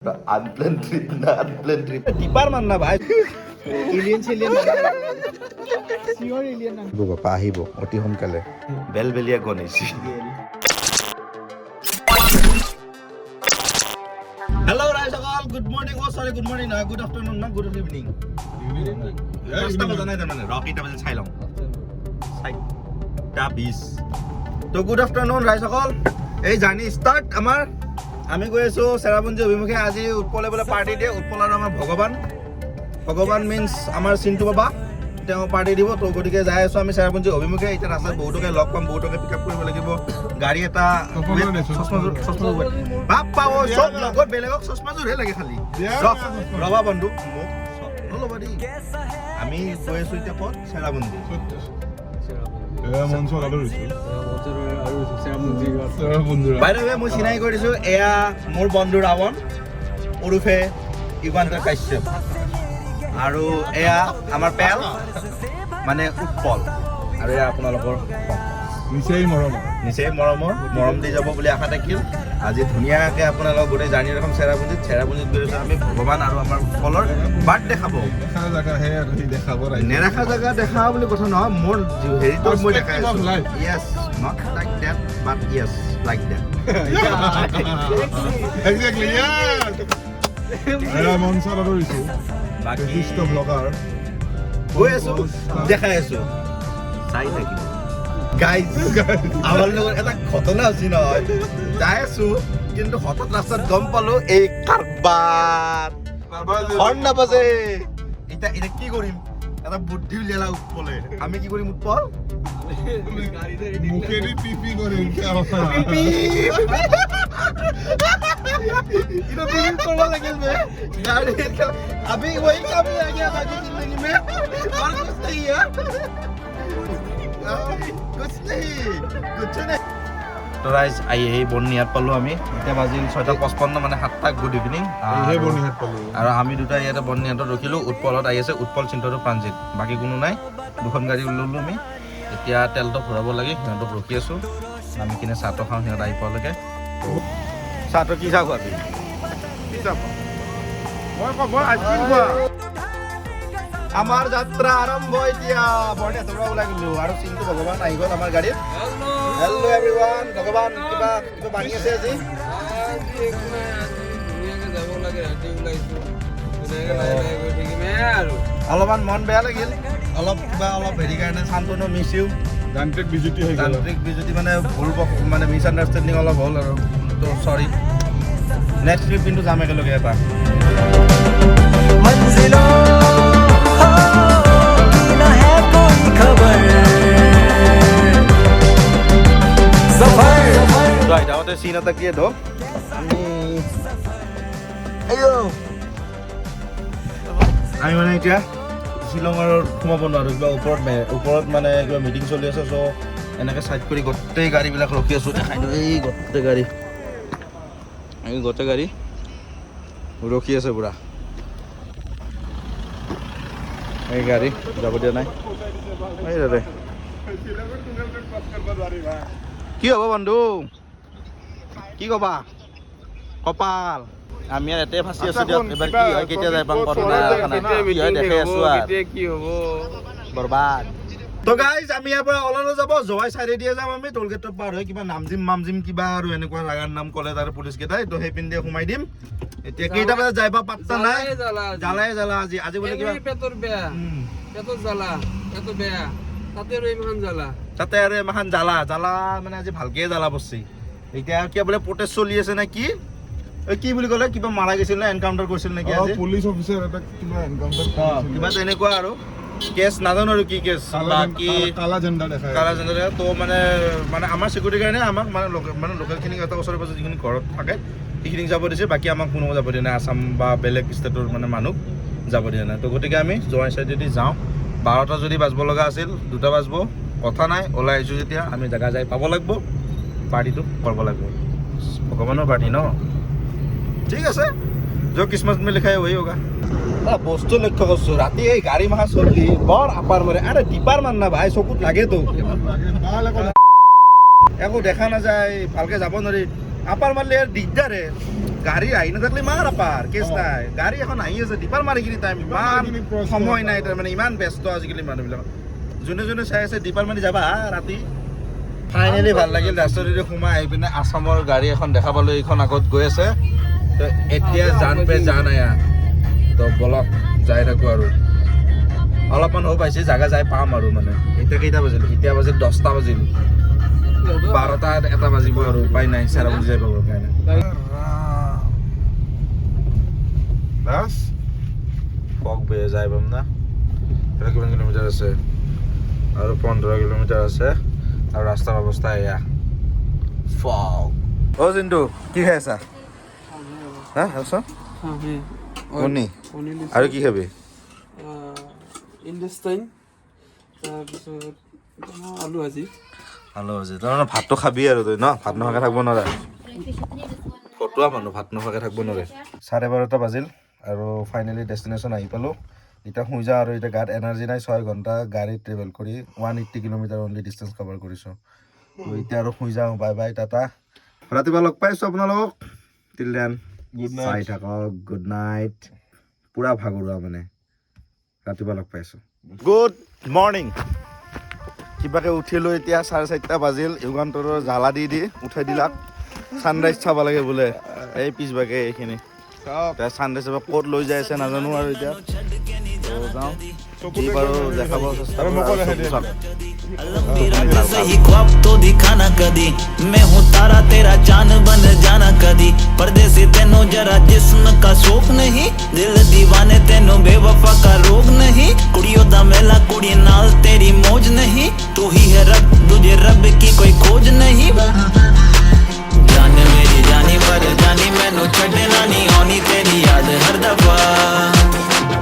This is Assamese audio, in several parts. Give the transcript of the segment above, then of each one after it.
আনপ্লেন ট্ৰিপ না, আনপ্লেন ট্ৰিপ। টিপাৰ মান না ভাই। এলিয়েন চেলিয়েন, চিয়ৰ এলিয়েন। বাপা আহিব অতি সোনকালে। বেলবেলীয়া গণেশ। হেল্ল' ৰাইজসকল, good morning. Oh' sorry, good morning নহয়, গুড আফটাৰনুন না গুড ইভিনিং? 5টা বজা নাই তাৰমানে, ৰ কেইটা বাজিল চাই লওঁ। 4:20। তো গুড আফটাৰনুন ৰাইজসকল, এই জাৰ্ণি ষ্টাৰ্ট আমাৰ। আমি গৈ আছোঁ চেৰাপুঞ্জী অভিমুখে। আজি উৎপলে বোলে পাৰ্টি দিয়ে। উৎপল আৰু আমাৰ ভগৱান, ভগৱান মিনছ আমাৰ চিন্তু বাবা, তেওঁ পাৰ্টি দিব। তো গতিকে যাই আছোঁ আমি চেৰাপুঞ্জী অভিমুখে। এতিয়া ৰাস্তাত বহুতকে লগ পাম, বহুতকে পিক আপ কৰিব লাগিব। গাড়ী এটা চশমাযোৰ, চশমাযোৰ বাপ্পা ঐ, চব লগত বেলেগক চশমাযোৰহে লাগে খালি। ৰবা বন্ধু, মোক নল'বা দেই। আমি গৈ আছোঁ এতিয়া ক'ত? চেৰাপুঞ্জী। বাই the ৱে, মই চিনাকি কৰি দিছোঁ, এয়া মোৰ বন্ধু ৰাৱণ ওৰুফে ইউগান্তৰ কাশ্যপ আৰু এয়া আমাৰ পেল মানে উৎপল আৰু এয়া আপোনালোকৰ নিচেই মৰম। নিচেই মৰমৰ, মৰম দি যাব বুলি আশা থাকিল। আজি ধুনীয়াকৈ আপোনালোক গোটেই জাৰ্ণি ৰকম চেৰাপুঞ্জীত, চেৰাপুঞ্জীত গৈ আছোঁ আমি। ভগৱান আৰু আমাৰ উৎপলৰ বাৰ্থডে খাব। দেখা জেগাহে আৰু সি দেখাব। নেদেখা জেগা দেখা বুলি কথা নহয়, মোৰ হেৰিটো মই দেখাই Perspective of আছোঁ। Life. Yes, not like that, but yes, like that. Exactly. মঞ্চত আৰু দিছোঁ। বাকী বিশিষ্ট ব্লগাৰ। গৈ আছো, দেখাই আছো, চাই থাকিব। গাইজ, আমাৰ লগত এটা ঘটনা হৈছে নহয়। যাই আছো, কিন্তু হঠাৎ ৰাস্তাত গম পালো এই কাৰবাৰ হৰ্ণ নাবাজে। এতিয়া কি কৰিম? এটা বুদ্ধি উলিয়ালা উৎপলে। আমি কি কৰিম উৎপল? মুখেদি পি পি কৰিম। इधर भी करवा लगे बे गाड़ी। अभी वही काम रह गया, बाकी जिंदगी में और कुछ नहीं है, कुछ नहीं, कुछ नहीं। তো ৰাইজ, আহি আহি বৰ্ণিহাট পালোঁ আমি। এতিয়া বাজিল 6:55, মানে 7টা। Good evening. এইহে বৰ্ণিহাট পালো। আৰু আমি দুটা ইয়াতে বৰ্ণিহাটত ৰখিলোঁ। উৎপলত আহি আছে, উৎপল, চিন্তটো, প্ৰাঞ্জিত, বাকী কোনো নাই। দুখন গাড়ী ল'লোঁ আমি। এতিয়া তেলটো ভৰাব লাগে, সিহঁতক ৰখি আছোঁ। নামি কিনে চাহটো খাওঁ সিহঁত আহি পোৱালৈকে। চাহটো কি চাহ খোৱাবি? মই আইচক্ৰীম খোৱা। আমাৰ যাত্ৰা আৰম্ভ। এতিয়া বৰ্ণিহাটৰ পৰা ওলাই গ'লো আৰু চিন্তু ভগৱান আহি গ'ল আমাৰ গাড়ীত। Hello' everyone. ভগৱান, কিবা কিবা বাণী আছে আজি? আজি একো নাই, আজি ধুনীয়াকে যাব লাগে। ৰাতি ওলাইছো, ধুনীয়াকে লাহে লাহে গৈ থাকিম আৰু। অলপমান মন বেয়া লাগিল অলপ, কিবা অলপ হেৰি কাৰণে। Shantanu, miss you. যান্ত্ৰিক বিজুতি হৈ গ'ল। যান্ত্ৰিক বিজুতি মানে ভুল মানে মিছ আণ্ডাৰষ্টেণ্ডিং অলপ হ'ল আৰু। তো চৰি, নেক্সট ট্ৰিপ কিন্তু যাম একেলগে এটা। मंजिलों की न है कोई खबर, सफर। তো আইতাহঁতে চিন এটা কি ধৰক। আমি আইঅ, আমি মানে এতিয়া শ্বিলঙৰ সোমাব নোৱাৰোঁ। কিবা ওপৰত মানে কিবা মিটিং চলি আছে। চ' এনেকৈ চাইড কৰি গোটেই গাড়ীবিলাক ৰখি আছোঁ। দেখাই দিওঁ, এই গোটেই গাড়ী, এই গোটেই গাড়ী ৰখি আছে পুৰা। এই গাড়ী যাব দিয়া নাই। এই দাদা, কি হ'ব বন্ধু? কি কবা, কপাল। আমি আৰু ইয়াতে ফাঁচি আছো দিয়ক। এবাৰ কি হয়, কেতিয়া যাই পাম, কথা নাই, আশা নাই। কি হয় দেখাই আছো আৰু। কেতিয়া কি হ'ব। বৰবাদ। তো গাইজ, আমি ইয়াৰ পৰা ওলালো যাব জোৱাই চাইডে দিয়ে যাম আমি। টোল গেটত পাৰ হৈ কিবা নামজিম মামজিম কিবা আৰু এনেকুৱা জাগাৰ নাম ক'লে তাৰে পুলিচ কেইটাই, তো সেই পিনে সোমাই দিম। এতিয়া কেইটা বজাত যাই পা পাত্তা নাই। জ্বালাই জ্বালা আজি। জ্বালাই জ্বালা আজি। আজি বোলে কিবা এনেই পেটৰ বেয়া, পেটৰ জ্বালা, পেটৰ বেয়া, তাতে আৰু ইমান জ্বালা। তাতে আৰু এমাখান জ্বালা জ্বালা, মানে আজি ভালকে জ্বালা পৰছি। এতিয়া কিবা বোলে প্ৰটেষ্ট চলি আছে নে কি, এই কি বুলি ক'লে, কিবা মাৰা গৈছিল নে এনকাউণ্টাৰ কৰিছিল নেকি আজি? পুলিচ অফিচাৰ এটা কিবা এনকাউণ্টাৰ। কিবা তেনেকুৱা আৰু কেছ, নাজানো আৰু কি কেছ। বাকী কালা ঝাণ্ডা দেখায়। কালা ঝাণ্ডা। তো মানে মানে আমাৰ চিকিউৰিটিৰ কাৰণে আমাক মানে মানে লোকেলখিনিক এটা ওচৰে পাজৰে যিখিনি ঘৰত থাকে সেইখিনিক যাব দিছে। বাকী আমাক কোনো যাব দিয়া নাই। আছাম বা বেলেগ ষ্টেটৰ মানে মানুহক যাব দিয়া নাই। তো গতিকে আমি জোৱাই চাইডেদি যাওঁ। 12টা যদি বাজব লগা আছিল, 2টা বাজব, কথা নাই। ওলাই আহিছোঁ যেতিয়া আমি জেগা যাই পাব লাগিব, পাৰ্টিটো কৰিব লাগিব। ভগৱানৰ পাৰ্টি ন? ঠিক আছে, जो किस्मत में लिखा है वही होगा। এটা বস্তু লক্ষ্য কৰিছোঁ, ৰাতি এই গাড়ী মাখা চলি বৰ আপাৰ মাৰে। আৰে টিপাৰ মান না ভাই, চকুত লাগেতো। ভাল একো। একো দেখা নাযায়, ভালকে যাব নোৱাৰি। আপাৰ মাৰিলে দিগদাৰে। গাড়ী আহি নাথাকিলে মাৰ আপাৰ কেছ নাই। গাড়ী এখন আহি আছে, দীপাৰ মাৰিখিনি টাইম ইমান মাৰিখিনি cross সময় কৰিব। নাই, তাৰমানে ইমান ব্যস্ত আজিকালি মানুহবিলাক। যোনে যোনে চাই আছে, দীপাৰ মাৰি যাবা হা ৰাতি। ফাইনেলি ভাল লাগিল, ৰাস্তাটোদি সোমাই আহি পিনে আছামৰ গাড়ী এখন দেখা পালো। এইখন আগত গৈ আছে। তো এতিয়া জান পে জান আয়া। তো বলক, যাই থাকো আৰু। অলপমান হ'ব পাইছে জাগা, যাই পাম আৰু। মানে এতিয়া কেইটা বাজিল? এতিয়া বাজিল 10টা বাজিল, 12টা 1টা বাজিব আৰু। উপায় নাই, চেৰাপুঞ্জী যাই পাবৰ কাৰণে। বাছ। পক বে, যাই পাম না? এটা কিমান কিলোমিটাৰ আছে? আৰু 15 কিলোমিটাৰ আছে। আৰু ৰাস্তাৰ অৱস্থা এয়া। ফক। অ' জিন্তু, কি খাই আছা? হা, আছা কণী আৰু কি খাবি? ইণ্ডেষ্টাইন, তাৰপিছত আলু ভাজি। আলু ভাজি। তাৰমানে ভাতটো খাবি আৰু তই ন? ভাত নোখোৱাকৈ থাকিব নোৱাৰা। ফটোৱা মানুহ ভাত নোখোৱাকৈ থাকিব নোৱাৰে। 12:30 বাজিল আৰু ফাইনেলি ডেষ্টিনেশ্যন আহি পালোঁ। এতিয়া শুই যাওঁ আৰু। এতিয়া গাত এনাৰ্জি নাই। 6 ঘণ্টা গাড়ী ট্ৰেভেল কৰি 180 kilometer only distance cover কৰিছোঁ। তো এতিয়া আৰু শুই যাওঁ। বাই বাই, টাটা, ৰাতিপুৱা লগ পাইছোঁ আপোনালোকক। টিল then good চাই নাইট। থাকক, গুড নাইট। পূৰা ভাগৰুৱা মানে। ৰাতিপুৱা লগ পাইছোঁ। Good morning. কিবাকে উঠিলোঁ, এতিয়া 4:30 বাজিল। যুগান্তৰৰ জ্বালা দি দি উঠাই দিলাক। ছানৰাইজ চাব লাগে বোলে, এই পিছভাগে এইখিনি। এতিয়া ছানৰাইজ চাব ক'ত লৈ যাই আছে নাজানো আৰু। এতিয়া তো যাওঁ, যি পাৰোঁ দেখাব চেষ্টা আৰু কৰোঁ। মোকো আৰু দেখাই চকু দে। চাওক। लंबी रात सही, ख्वाब तो दिखाना कदी। मैं हूँ तारा तेरा, चांद बन जाना कदी। परदेसी तेनू जरा जिस्म का शौक नहीं, दिल दीवाने तेनू बेवफा का रोग नहीं। कुड़ियों दा मेला, कुड़ी नाल तेरी मौज नहीं। तू ही है रब, दूजे रब की कोई खोज नहीं। जान मेरी जानी पर जानी, मैनू छड़ना नहीं, आनी तेरी याद हर दफा।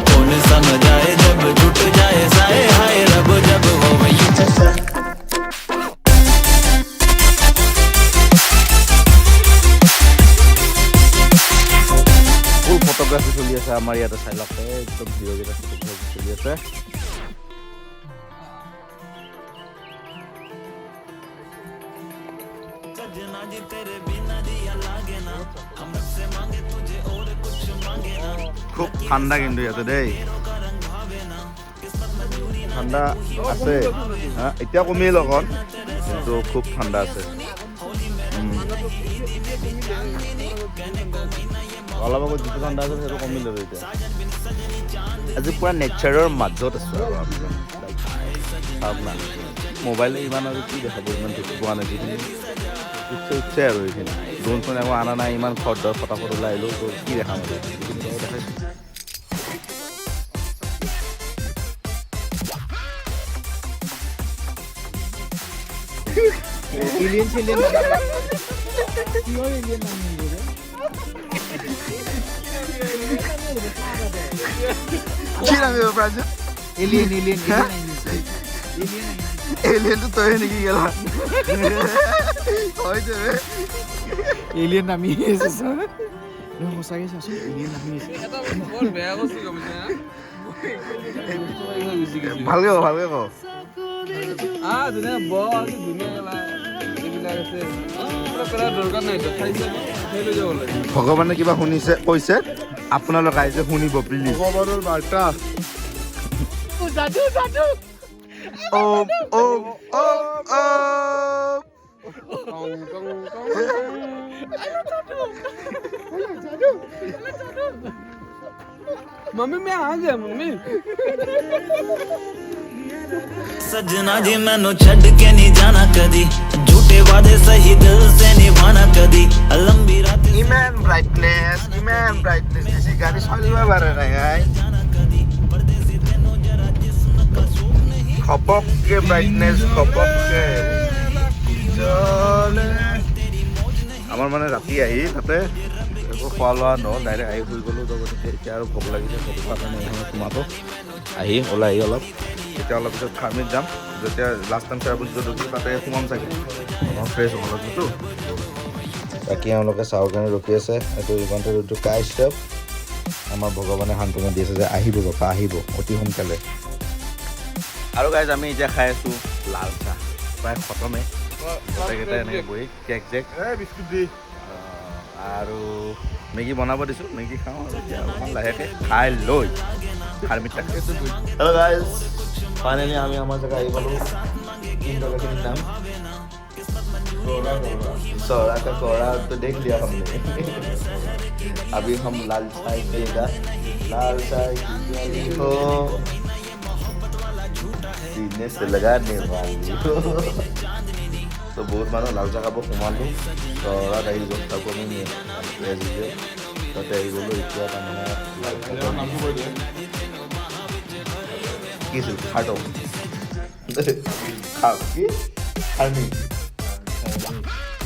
कौन समझाए जब छूट जाए साए, हाय रब जब हो यूं। ফুল ফটোগ্ৰাফী চলি আছে আমাৰ ইয়াতে, চাই লওক। একদম হিৰ'কেইটা ফটোগ্ৰাফী চলি আছে। सजना जी तेरे बिना जिया लागे ना, हम रब से मांगे तुझे और कुछ मांगे ना। খুব ঠাণ্ডা কিন্তু ইয়াতে দেই। ঠাণ্ডা আছে হা, এতিয়া কমিল অকণ, কিন্তু খুব ঠাণ্ডা আছে। অলপ আগত যিটো ঠাণ্ডা আছিল সেইটো কমিল আৰু এতিয়া। আজি পূৰা নেচাৰৰ মাজত আছোঁ আৰু আমি। Like, চাওক না, মোবাইলে ইমান আৰু কি দেখাব, ইমান দেখি পোৱা নাই। যিখিনি উঠছে উঠছে আৰু এইখিনি। ড্ৰোন চোন একো অনা নাই, ইমান খৰ ধৰ ফটাফট ওলাই আহিলোঁ। তো কি দেখাম আৰু, এইখিনি দেখাইছোঁ। এলিয়েন চেলিয়েন, পিওৰ এলিয়েন নামি আহিব। কি নামিব প্ৰাঞ্জল? এলিয়েন, এলিয়েন, এলিয়েন আহিছে, এলিয়েন আহিছে। এলিয়েনটো তই নেকি গেলা? হয় দেবে। এলিয়েন নামি আহিছে ছাৰ। নহয়, সঁচাকে চাচোন, এলিয়েন নামি আহিছে। এটা বস্তু বৰ বেয়া কৰিছে, গম পাইছা না? গুচি গৈছে। ভালকে ক, ভালকে ক। ধুনীয়া ব আছে, ধুনীয়া গেলা এইবিলাক আছে। পুৰা পেলাৰ দৰকাৰ নাই, খাইছে খাই লৈ যাব লাগে। ভগৱানে কিবা শুনিছে কৈছে, আপোনালোক ৰাইজে শুনিব প্লিজ। ভগৱানৰ বাৰ্তা। যাদু, যাদু। ওম ওম ওম ওম। টং টং টং। যাদু। मम्मी, मैं आ गया मम्मी। सजना जी मैनू छड़ के नहीं जाना कदी, झूठे वादे सही दिल से निभाना कदी। लंबी रात ইমান ব্ৰাইটনেছ, ইমান ব্ৰাইটনেছ দিছে, গাড়ী চলিব পাৰে নাই ভাই। जाना कदी, परदेसी तेनू जरा जिस्म का शौक नहीं। ঘপককে ব্ৰাইটনেছ, ঘপককে চলে। আমাৰ মানে ৰাতি আহি তাতে একো খোৱা লোৱা নহ'ল, ডাইৰেক্ট আহি শুই গ'লোঁ। তো গতিকে এতিয়া আৰু ভোক লাগিছে। ভোক খোৱাৰ কাৰণে এইখন সোমাব আহি ওলাই আহি অলপ এতিয়া অলপ পিছত ফাৰ্মিত যাম। যেতিয়া লাষ্ট টাইম চেৰাপুঞ্জীত ৰখিছোঁ, তাতে সোমাম চাগে, অলপ ফ্ৰেছ হ'ব লাগিবতো। বাকী এওঁলোকে চাহৰ কাৰণে ৰখি আছে। এইটো ইমানটো ৰুদ্ৰ কাশ্যপ। আমাৰ ভগৱানে সান্তনা দি আছে যে আহিব বাপা, আহিব অতি সোনকালে। আৰু গাইজ, আমি এতিয়া খাই আছোঁ লাল চাহ, প্ৰায় খতমে। গোটেইকেইটা এনেকৈ বহি কেক জেক এই বিস্কুট দি। আৰু মেগী বনাব দিছোঁ, মেগী খাওঁ আৰু এতিয়া অকণমান লাহেকৈ খাই লৈ আৰ্মিত। হেল্ল' গাইজ, ফাইনেলি আমি আমাৰ জেগা আহি পালোঁ। কোন জেগাখিনিৰ নাম? सौरा का कोड़ा तो देख लिया हमने। अभी हम लाल चाय पिएगा। लाल चाय की प्याली हो, सीने से लगाने वाली हो। তো বহুত মানুহ লাল চাহ খাব সোমালোঁ। চৌৰাত আহি য'ত থাকোঁ আমি এজ ইউজুৱেল তাতে আহি গ'লোঁ। এতিয়া তাৰমানে লাল চাহ কি আছিল, খাটো খা কি খাৰ্মি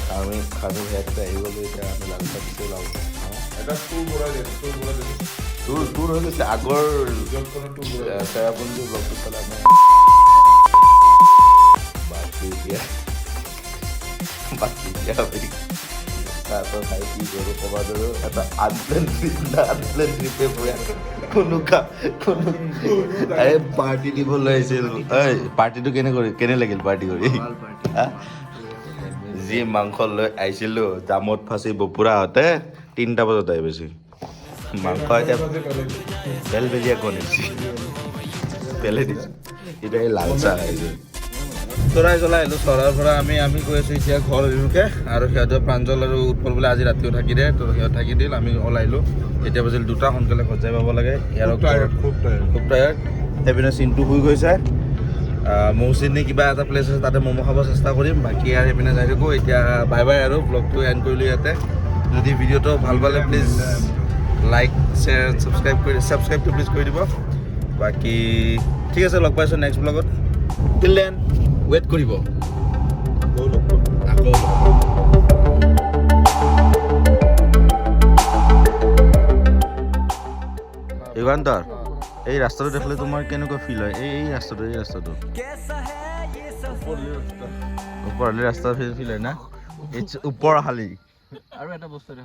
খাৰ্মি খাৰ্মি, সেয়াতে আহি গ'লোঁ। এতিয়া আমি লাল চাহ দিছোঁ, লাল চাহ খাওঁ। এটা টুৰ বঢ়াই দে, টুৰ বঢ়াই দে। তোৰ তোৰ হৈ গৈছে আগৰ জবখনৰ টুৰ বঢ়াই দে। চেৰাপুঞ্জী ব্লগটো চালে। আমি বাকী এতিয়া আমি চাহ খাই কি কৰোঁ ক'ব ধৰোঁ। এটা আনপ্লেন ট্ৰিপ না, আনপ্লেন ট্ৰিপে পুৰা কোনো এই পাৰ্টি দিবলৈ আহিছিল। এই পাৰ্টিটো কেনে কৰি কেনে লাগিল পাৰ্টি কৰি? হা? যি মাংস লৈ আহিছিলোঁ, জামত ফাঁচি বপুৰাহঁতে 3টা বজাত আহি পাইছে। মাংস এতিয়া বেলবেলীয়া বনাইছে, পেলাই দিছোঁ। এতিয়া এই লাল চাহ আহিছে। চৰাই জ্বলাই আহিলোঁ চৰাৰ পৰা। আমি আমি গৈ আছোঁ এতিয়া ঘৰ অভিমুখে আৰু সিহঁতে প্ৰাঞ্জল আৰু উৎপল বোলে আজি ৰাতিও থাকি দে। তো সিহঁত থাকি দিল, আমি ওলাইলোঁ। এতিয়া বাজিল 2টা, সোনকালে ঘৰত যাই পাব লাগে। ইয়াৰ খুব টায়াৰ্ড, খুব টায়াৰ্ড। খুব টায়াৰ্ড। সেইপিনে চিনটো শুই গৈছে। মৌচিনী কিবা এটা প্লেচ আছে, তাতে ম'ম' খাব চেষ্টা কৰিম। বাকী আৰু সেইপিনে যাই থাকোঁ। এতিয়া বাই বাই আৰু ব্লগটো এণ্ড কৰিলোঁ ইয়াতে। যদি ভিডিঅ'টো ভাল পালে প্লিজ লাইক, শ্বেয়াৰ, ছাবস্ক্ৰাইব কৰি ছাবস্ক্ৰাইবটো প্লিজ কৰি দিব। বাকী ঠিক আছে, লগ পাইছোঁ নেক্সট ব্লগত। টিল then wait কৰিব। আকৌ লগ পাম। আকৌ লগ পাম। যুগান্তৰ, এই ৰাস্তাটো দেখিলে তোমাৰ কেনেকুৱা ফিল হয়? এই ৰাস্তাটো ওপৰলি ৰাস্তা ফিল হয় না? It's ওপৰ শালি। আৰু এটা বস্তু দেখা।